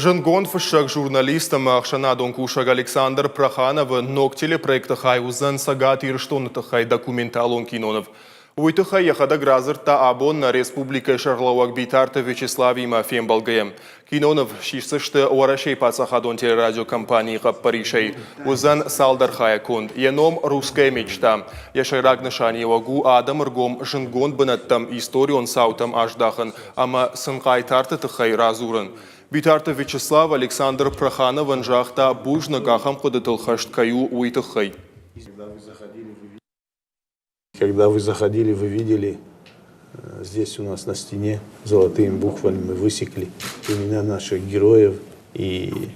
Зындгонд фыссӕг, журналист ӕмӕ ӕхсӕнадон кусӕг Александр Прохановы ног телепроекты хай уыдзӕн Цӕгат Ирыстоны тыххӕй документалон киноныв. Уый тыххӕй йӕхӕдӕг радзырдта абон нӕ республикӕйы сӕргълӕууӕг Битарты Вячеславимӕ фембӕлгӕйӕ. Киноныв сисдзысты Уӕрӕсейы паддзахадон телерадиокомпанийы хъӕппӕрисӕй. Уыдзӕн цалдӕр хайӕ конд. Йӕ ном «Русская мечта». Йӕ сӕйраг нысаниуӕг у адӕмы ргом зындгонд бынӕттӕм, историон цаутӕм аздахын ӕмӕ сын хъайтарты тыххӕй радзурын. Битарты Вячеслав Александр Прохановӕн загъта бузныг ахӕм хъуыдытыл хӕст кӕй у, уый тыххӕй. Когда вы заходили, вы видели, здесь у нас на стене золотыми буквами мы высекли имена наших героев и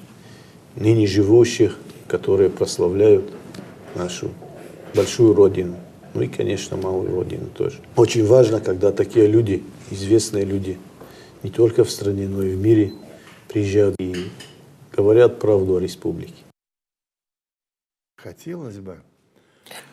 ныне живущих, которые прославляют нашу большую родину. Ну и, конечно, малую родину тоже. Очень важно, когда такие люди, известные люди, не только в стране, но и в мире, приезжают и говорят правду о республике. Хотелось бы,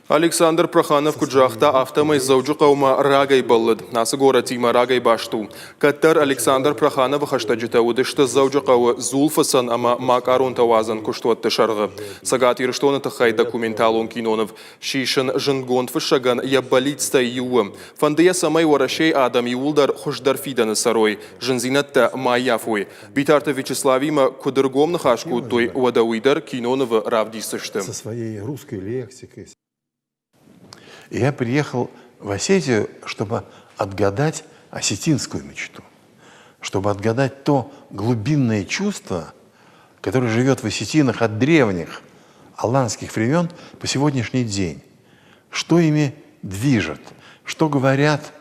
Александр Проханов куыд загъта, афтӕмӕй Дзӕуджыхъӕумӕ рагӕй бӕллыд. Ацы горӕтимӕ рагӕй баст у. Кӕддӕр Александр Прохановы хӕстӕджытӕ уыдысты Дзӕуджыхъӕуы дзулфыцӕн ӕмӕ макъаронтӕ уадзӕн куыстуӕтты сӕргъы. Цӕгат Ирыстоны тыххӕй документалон киноныв сисын зындгонд фыссӕгӕн йӕ бӕллицтӕй иу у. Фӕнды йӕ, цӕмӕй Уӕрӕсейы адӕм иууылдӕр хуыздӕр фидӕны цӕрой, зындзинӕдтӕ ма ӕййафой. Битарты Вячеславимӕ куыд ӕргом ныхас кодтой, уӕдӕ уый дӕр кинонывы равдисдзысты. Со своей русской лексикой. Я приехал в Осетию, чтобы отгадать осетинскую мечту, чтобы отгадать то глубинное чувство, которое живет в осетинах от древних аланских времен по сегодняшний день. Что ими движет, что говорят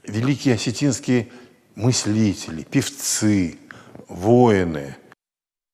великие осетинские мыслители, певцы, воины.